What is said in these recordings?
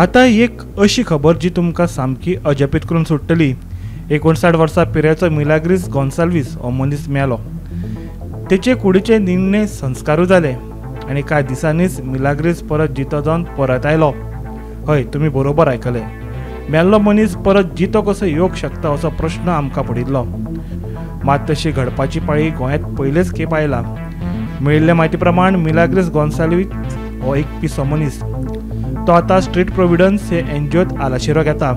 आतां एक अशी खबर जी तुमकां सामकी अजापीत करून सोडटली. 59 वर्सां पिरायेचो मिलाग्रीस गोन्साल्वीस हो मनीस मेलो. तेचे कुडीचे निमणे संस्कारूय जाले आनी कांय दिसांनीच मिलाग्रीस परत जितो जावन परत आयलो. हय, तुमी बरोबर आयकलें, मेल्लो मनीस परत जितो कसो येवंक शकता असो प्रश्न आमकां पडिल्लो. मात तशी घडपाची पाळी गोंयांत पयलेच खेप आयला. मेळिल्ले म्हायती प्रमाण मिलाग्रीस गोन्साल्वीस हो एक पिसो मनीस. तो आतां स्ट्रीट प्रोविडन्स हे एनजीओत आलाशिरो घेता.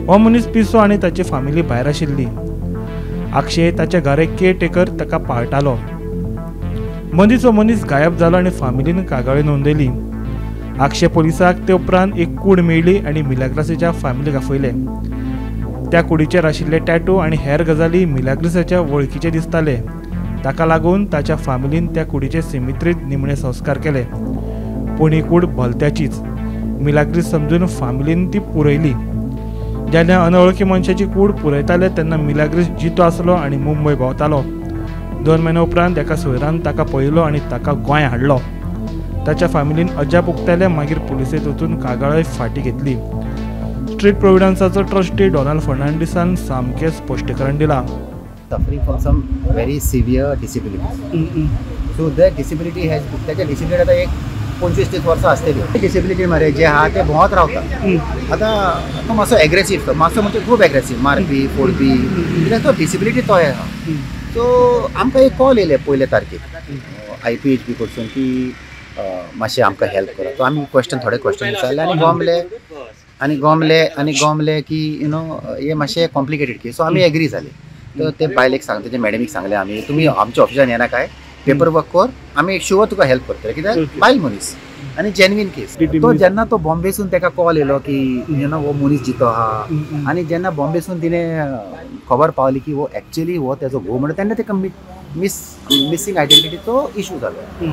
हो मनीस पिसो आनी ताची फामिली भायर आशिल्ली. आक्षे ताच्या घरा एक केअरटेकर ताका पाळटालो. मदींच हो मनीस गायब जालो आनी फामिलीन कागाळी नोंदयली. आक्षे पोलिसाक ते उपरांत एक कूड मेळ्ळी आनी मिलाग्रासाच्या फामिलीक आपयले. त्या कुडीचेर आशिल्ले टॅटू आनी हेर गजाली मिलाग्रिसाच्या वळखीचे दिसताले. ताका लागून ताच्या फामिलीन त्या कुडीचे सिमित्रीत निमणे संस्कार केले. पूण ही कूड भलत्याचीच. मिलाग्रीस समजून फामिलीन ती पुरयली. जेन्ना अनवळखी मनशाची कूड पुरयताले तेन्ना मिलाग्रीस जितो आसलो आनी मुंबय भोंवतालो. 2 म्हयन्या उपरांत एका सोयरान ताका पळयलो आनी ताका गोंय हाडलो. ताच्या फामिलीन अजाप उक्तायलें. मागीर पुलिसेंत वचून कागाळय फाटीं घेतली. स्ट्रीट प्रोविडन्साचो ट्रस्टी डोनाल्ड फर्नांडीसान सामकें स्पश्टीकरण दिलां. Suffering from some very severe disabilities. So that disability has, ताच्या डिसेबिलिटी आतां एक 25-30 वर्सां आसतली. डिसेबिलिटी मरे जे आहा ते भोंवत रावता. आतां तो मातसो एग्रेसीव, तो मातसो म्हणजे खूब एग्रेसीव, मारपी फोडपी, कित्याक तो डिसेबिलिटी तो आहा. सो आमकां एक कॉल येयले 1 तारखेक IPHB कडसून की मातशें आमकां हेल्प करा. सो आमी क्वेश्चन, थोडे क्वेश्चन विचारले आनी गोमले आनी गोमले की you know हे मातशें कॉम्प्लिकेटेड केस. सो आमी एग्री जाले. तर ते बायलेक सांग, तेजे मॅडमीक सांगलें आमी, तुमी आमच्या ऑफिसान येना काय, पेपर वर्क कर, आमी शुअर तुका हेल्प करतले, कित्याक बायल मनीस आनी जेन्युइन केस. तो जेन्ना तो बॉम्बेसून ताका कॉल येयलो की you know हो मनीस जितो आहा, आनी जेन्ना बॉम्बेसून तिणें खबर पावली की हो एक्चुअली हो तेजो घोव म्हणून, तेन्ना ताका मिसींग आयडेंटिटीचो इशू जालो.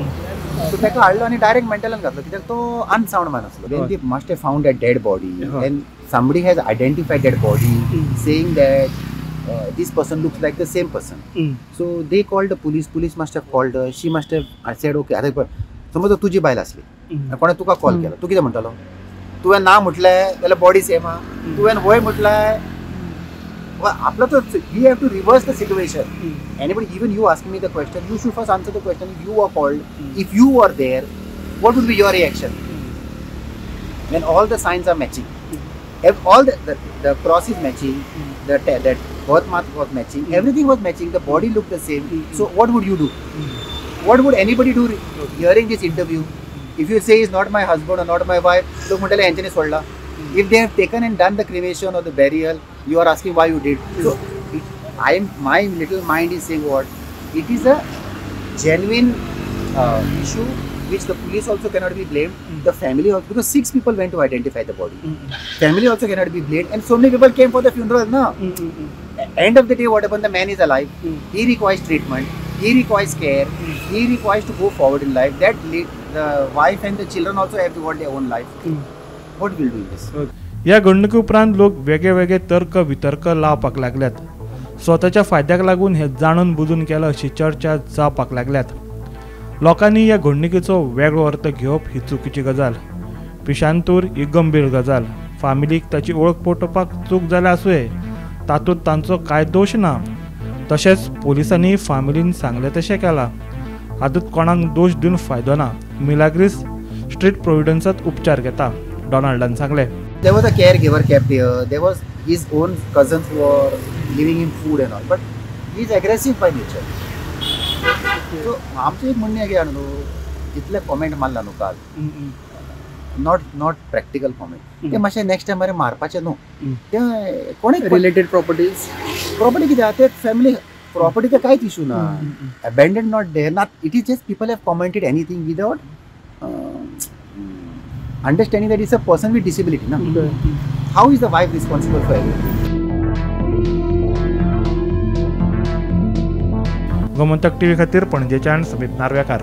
सो ताका हाडलो आनी डायरेक्ट मेंटलान घातलो, कित्याक तो अनसावंड मॅन आसलो. Then they must have found a dead body and somebody has identified dead body saying that this person looks like the same person. So they called the police. Police must have called her. She must have said okay. आता समज तुजी बायल आसली, कोणें तुका call केलो, तूं कितें म्हणटलो? तुवें ना म्हटलें जाल्यार बॉडी सेम आहा, तुवें वय म्हटलें आपलो तो we have to reverse the situation. Anybody, even you ask me the question, you should first answer the question. If you are called, if you are there, what would be your reaction when all the signs are matching? If all the cross is matching, that birth mark was matching, everything was matching, the body looked the same. So what would you do? What would anybody do hearing this interview? If you say he's not my husband or not my wife, look म्हटले यांच्यानी सोडला. If they have taken and done the cremation or the burial, you are asking why you did. So my little mind is saying what? It is a genuine issue which the police also cannot be blamed, the family also, because 6 people went to identify the body. Family also cannot be blamed, and so many people came for the funeral. No. End of the day, what happened? The man is alive. He requires treatment. He requires care. He requires to go forward in life. That the wife and the children also have to want their own life. What will do in this? ह्या घडणुके उपरांत लोक वेगळे वेगळे तर्क वितर्क लावपाक लागल्यात. स्वताच्या फायद्याक लागून हे जाणून बुजून केलं अशी चर्चा जावपाक लागल्यात. लोकांनी ह्या घडणुकेचो वेगळो अर्थ घेवप ही चुकीची गजाल. पिशांतूर ही गंभीर गजाल. फामिलीक ताची वळख पटोवपाक चूक जाल्या आसुये, तातूंत तांचो कांय दोश ना. तशेंच पोलिसांनी फामिलीन सांगलें तशें केलां, हातूंत कोणाक दोश दिवन फायदो ना. मिलाग्रीस स्ट्रीट प्रोविडन्सांत उपचार घेता, डोनाल्डान सांगलें. There was a caregiver kept here. There was his own cousins who were giving him food and all, but he is aggressive by nature. So आमचें एक म्हणणें कितें न्हू, जितले कॉमेंट मारला न्हू काल, not practical comment, ते मातशें नेक्स्ट टायम मरे मारपाचें न्हू. ते कोणें रिलेटेड प्रॉपर्टीज, प्रॉपर्टी कितें आहा ते फॅमिली प्रॉपर्टी ते कांयच इशू ना, abandoned not there, not it is just people have commented anything without understanding that is a person with disability ना. How is the wife responsible for everything? Gomantak TV खातीर पणजेच्यान समीप नार्वेकार.